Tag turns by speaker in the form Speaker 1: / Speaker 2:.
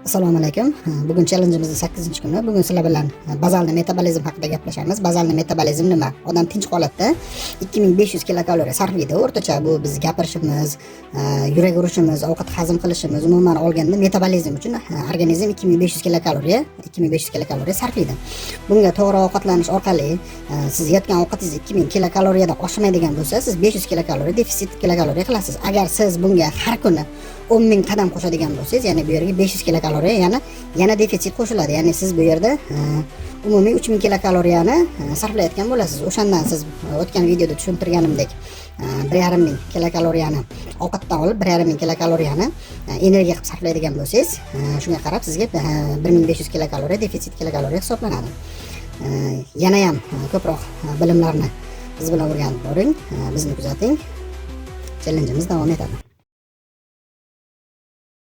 Speaker 1: Assalomu alaykum. Bugun challengeimizning 8-kuni. Bugun sizlar bilan базальный metabolizm haqida gaplashamiz. Базальный metabolizm nima? Odam tinch holatda 2500 kilokaloriya sarflaydi. O'rtacha bu biz gapirishimiz, yurak urishimiz, ovqat hazm qilishimiz, umuman olganda metabolizm uchun organizm 2500 kilokaloriya, 2500 kilokaloriya sarflaydi. Bunga to'g'ri ovqatlanish orqali siz yeyotgan ovqatingiz 2000 kilokaloriyadan oshmaydigan bo'lsa, siz 500 kilokaloriya defitsit kilokaloriya qilasiz. Agar siz bunga har kuni 10 ming qadam qo'shadigan bo'lsangiz, ya'ni bu yerga 500 kilokaloriya yana defitsit qo'shiladi. Ya'ni siz bu yerda umumiy 3000 kilokaloriyani sarflayotgan bo'lasiz. O'shandan siz o'tgan videoda tushuntirganimdek, 1,5 ming kilokaloriyani ovqatdan olib, 1,5 ming kilokaloriyani energiya qilib sarflaydigan bo'lsangiz, shunga qarab sizga 1500 kilokaloriya defitsit kilokaloriya hisoblanadi. Yana ham ko'proq bilimlarni biz bilan o'rganib boring, bizni kuzating. Challengeimiz davom etadi.